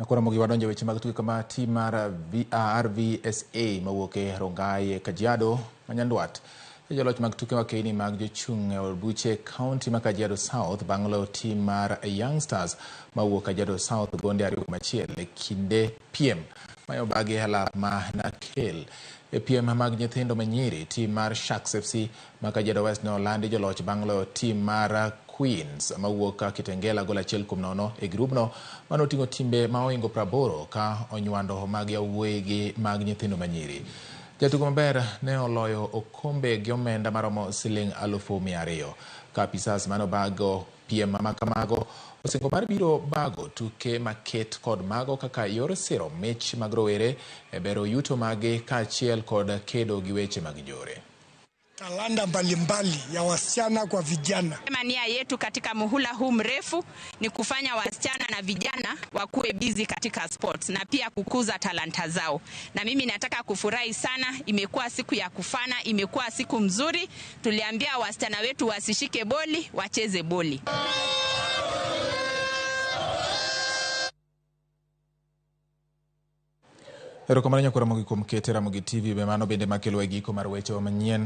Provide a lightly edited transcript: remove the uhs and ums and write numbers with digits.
Nakoro wadonjo weche mag tuke kama tim mar RVSA mawuok e Rongai Kajiado ma Nyandwat e joloch mag tuke makeyni mag jochung' e od buche kaunti ma Kajiado South bang' loyo tim mar Young Stars mawuok Kajiado South gonde 2-1 e kinde piem ma obagi e alap ma Nakel. E piem mag nyithindo manyiri, tim mar Sharks FC ma Kajiado West ne olandi joloch bang' loyo tim mar Queens mawuok Kitengela gol 1-0 e grubno manoting'o timbe ma ohingo 80 ka onywando mag yawuoyi gi mag nyithindo manyiri. Jatugo maber ne oloyo okombe gi omenda maromo siling 200,000. Ka apisas mane obago piem ma kamago osingo mar biro bago tuke maket kod mago kaka yor siro mich mag rowere e bero yuto magi kaachiel kod kedo gi weche mag njore. Talanta mbalimbali ya wasichana kwa vijana. Nia yetu katika muhula huu mrefu ni kufanya wasichana na vijana wakuwe busy katika sports na pia kukuza talanta zao. Na mimi nataka kufurahi sana, imekuwa siku ya kufana, imekuwa siku mzuri. Tuliambia wasichana wetu wasishike boli, wacheze boli. Erokamano nyakwara Ramogi kuom kete Ramogi TV be mano bende makelo e giko mar weche manyien.